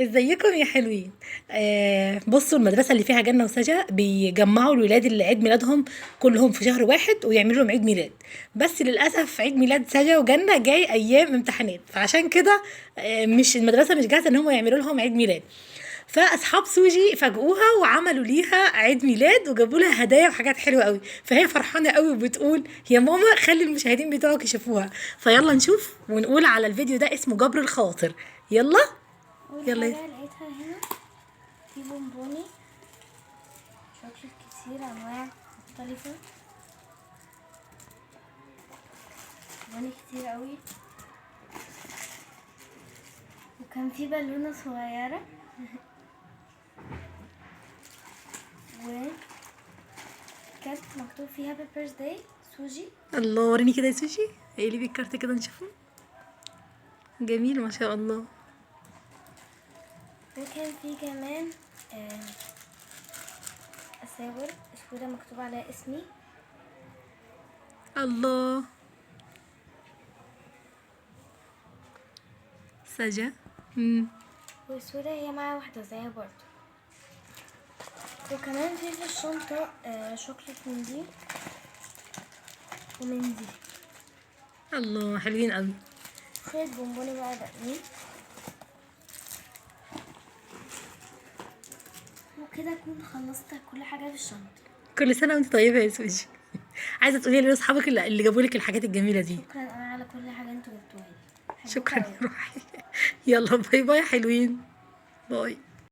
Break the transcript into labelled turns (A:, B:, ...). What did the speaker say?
A: ازيكم يا حلوين؟ بصوا، المدرسة اللي فيها جنة وسجا بيجمعوا الولاد اللي عيد ميلادهم كلهم في شهر واحد ويعملوا لهم عيد ميلاد، بس للأسف عيد ميلاد سجا وجنة جاي أيام امتحانات، فعشان كده مش المدرسة مش جاهزة إن هم يعملوا لهم عيد ميلاد. فأصحاب سوجي فاجئوها وعملوا ليها عيد ميلاد وجابوا لها هدايا وحاجات حلوة قوي، فهي فرحانة قوي وبتقول يا ماما خلي المشاهدين بتوعك يشوفوها. فيلا نشوف ونقول على الفيديو ده اسمه جبر الخواطر. يلا
B: أول
A: يلا.
B: حاجة لقيتها هنا في بونبوني شوكليت كتير أنواع مختلفة، بونبوني كتير قوي، وكان في بالونة صغيرة وكانت مكتوب فيها happy birthday سوجي.
A: الله، وريني كده يا سوجي، اقلبي الكارت كده نشوفه. جميل ما شاء الله.
B: وكان في كمان أساور سودة مكتوب عليها اسمي.
A: الله، سجا.
B: والسودة هي معايا واحدة زيها برضو. وكمان في الشنطة شوكليت من دي ومن دي.
A: الله، حلوين قوي.
B: شوية بونبوني بقى باقيين. وكده اكون خلصت كل حاجة في الشنطة.
A: كل سنة وانت طيبة يا سوجي. عايزة تقولي لاصحابك اللي جابوا لك الحاجات الجميلة دي.
B: شكرا انا على كل حاجة انتوا جبتوها لي.
A: شكرا يا روحي. يلا bye bye يا حلوين، bye.